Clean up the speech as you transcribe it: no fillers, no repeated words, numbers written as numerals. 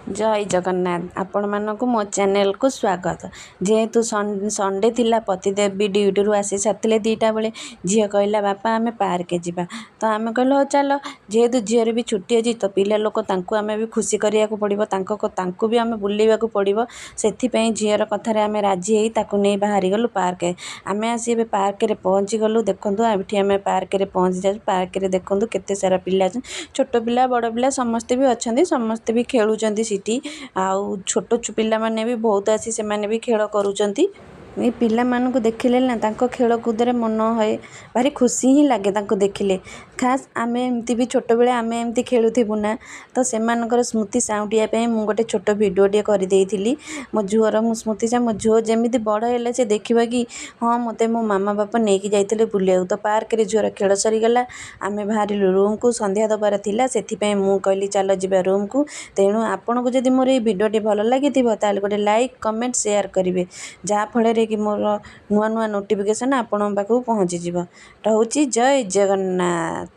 ଜୟ ଜଗନ୍ନାଥ, ଆପଣମାନଙ୍କୁ ମୋ ଚ୍ୟାନେଲକୁ ସ୍ୱାଗତ। ଯେହେତୁ ସଣ୍ଡେ ଥିଲା, ପତିଦେବ ବି ଡ୍ୟୁଟିରୁ ଆସି ସାରିଥିଲେ 2ଟା ବେଳେ। ଝିଅ କହିଲା, ବାପା ଆମେ ପାର୍କ ଯିବା। ତ ଆମେ କହିଲୁ, ହଉ ଚାଲ। ଯେହେତୁ ଝିଅର ବି ଛୁଟି ଅଛି, ତ ପିଲା ଲୋକ, ତାଙ୍କୁ ଆମେ ବି ଖୁସି କରିବାକୁ ପଡ଼ିବ, ତାଙ୍କୁ ବି ଆମେ ବୁଲେଇବାକୁ ପଡ଼ିବ। ସେଥିପାଇଁ ଝିଅର କଥାରେ ଆମେ ରାଜି ହେଇ ତାକୁ ନେଇ ବାହାରିଗଲୁ ପାର୍କ। ଆମେ ଆସି ଏବେ ପାର୍କରେ ପହଞ୍ଚିଗଲୁ। ଦେଖନ୍ତୁ, ଏଠି ଆମେ ପାର୍କରେ ପହଞ୍ଚି ଯାଉଛୁ। ପାର୍କରେ ଦେଖନ୍ତୁ କେତେ ସାରା ପିଲା ଅଛନ୍ତି, ଛୋଟ ପିଲା, ବଡ଼ ପିଲା ସମସ୍ତେ ବି ଅଛନ୍ତି, ସମସ୍ତେ ବି ଖେଳୁଛନ୍ତି ସେଠି। ଆଉ ଛୋଟ ପିଲାମାନେ ବି ବହୁତ ଆସି ସେମାନେ ବି ଖେଳ କରୁଛନ୍ତି। ଏଇ ପିଲାମାନଙ୍କୁ ଦେଖିଲେ ନା ତାଙ୍କ ଖେଳକୁଦରେ ମନ ହଏ, ଭାରି ଖୁସି ହିଁ ଲାଗେ ତାଙ୍କୁ ଦେଖିଲେ। ଖାସ୍ ଆମେ ଏମିତି ବି ଛୋଟବେଳେ ଆମେ ଏମିତି ଖେଳୁଥିବୁ ନା? ତ ସେମାନଙ୍କର ସ୍ମୃତି ସାଉଁଟିବା ପାଇଁ ମୁଁ ଗୋଟେ ଛୋଟ ଭିଡ଼ିଓଟିଏ କରିଦେଇଥିଲି। ମୋ ଝିଅର ମୁଁ ସ୍ମୃତି, ମୋ ଝିଅ ଯେମିତି ବଡ଼ ହେଲେ ସେ ଦେଖିବ କି ହଁ, ମୋତେ ମୋ ମାମା ବାପା ନେଇକି ଯାଇଥିଲେ ବୁଲିବାକୁ। ତ ପାର୍କରେ ଝିଅର ଖେଳ ସରିଗଲା, ଆମେ ବାହାରିଲୁ ରୁମ୍କୁ। ସନ୍ଧ୍ୟା ଦେବାର ଥିଲା, ସେଥିପାଇଁ ମୁଁ କହିଲି ଚାଲ ଯିବା ରୁମ୍କୁ। ତେଣୁ ଆପଣଙ୍କୁ ଯଦି ମୋର ଏଇ ଭିଡ଼ିଓଟି ଭଲ ଲାଗିଥିବ, ତାହେଲେ ଗୋଟେ ଲାଇକ୍, କମେଣ୍ଟ, ସେୟାର କରିବେ, ଯାହାଫଳରେ କି ମୋର ନୂଆ ନୂଆ ନୋଟିଫିକେସନ୍ ଆପଣଙ୍କ ପାଖକୁ ପହଞ୍ଚିଯିବ। ରହୁଛି, ଜୟ ଜଗନ୍ନାଥ।